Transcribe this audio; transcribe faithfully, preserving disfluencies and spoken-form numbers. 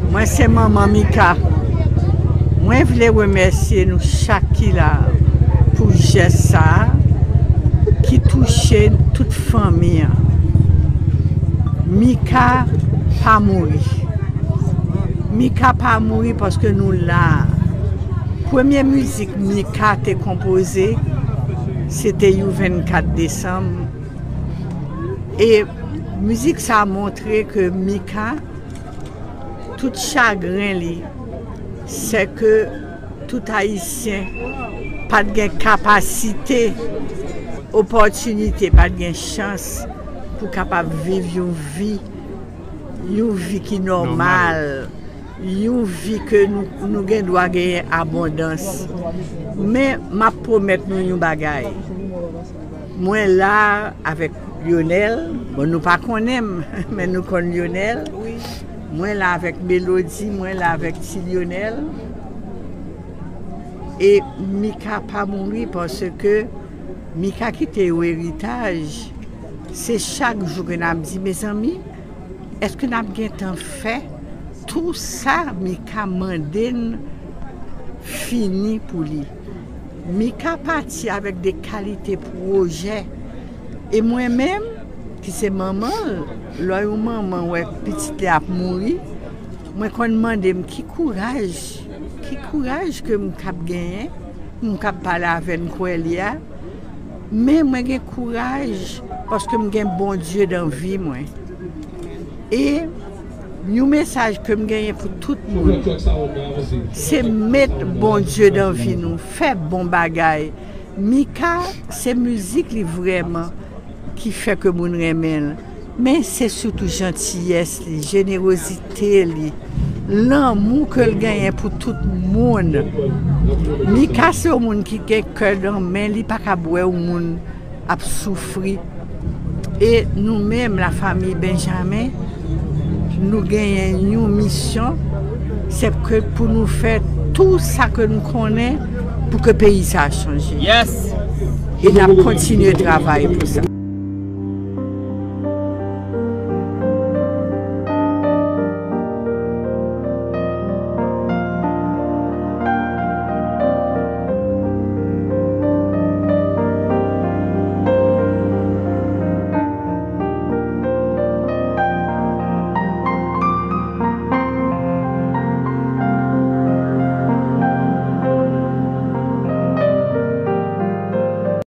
Mwen se manman Mika. Mwen vle remèsye nou chak ki la pou jès sa a ki touche tout fanmi an. Mika pa mouri. Mika pa mouri paske nou la. Premye mizik Mika te konpoze, se te You vennkat desanm. E mizik sa a montre ke Mika, tout chagren li, se ke tout Ayisyen pa t gen kapasite, opòtinite, pa t gen chans pou kapab viv yon vi, yon vi ki nòmal, yon vi ke nou, nou gen dwa genyen abondans. Men m ap pwomèt nou yon bagay. Mwen la avèk Lionel. Bon, nou pa konnen m, men nou konn Lionel. Mwen la avèk Melody, mwen la avèk Ti Lionel. E Mika pa mouri paske Mika kite yon eritaj. Se chak jou ke n ap di, mezanmi, èske n ap gentan fè tou sa Mika mande n fini pou li? Mika pati avèk de kalite pwojè. E mwen menm, ki se manman l, lè yon manman wè pitit li ap mouri, mwen konn mande m ki kouraj, ki kouraj ke m k ap genyen, m k ap pale avè n kwè li a. Men mwen gen kouraj paske m gen Bondye dan vi mwen. E yon mesaj ke m genyen pou tout moun, se met Bondye dan vi nou, fè bon bagay. Mika, se mizik li vrèman ki fè ke moun renmen l. Men se sitou jantiyès li, jenerozite li, lanmou ke l genyen pou tout moun. Mika se yon moun ki gen kè nan men li, pa ka wè yon moun ap soufri. E nou menm, lafanmi Benjamin, nou genyen yon misyon, se ke pou nou fè tou sa ke nou konnen pou ke peyi sa a chanje. Yes! E n ap kontinye travay pou sa.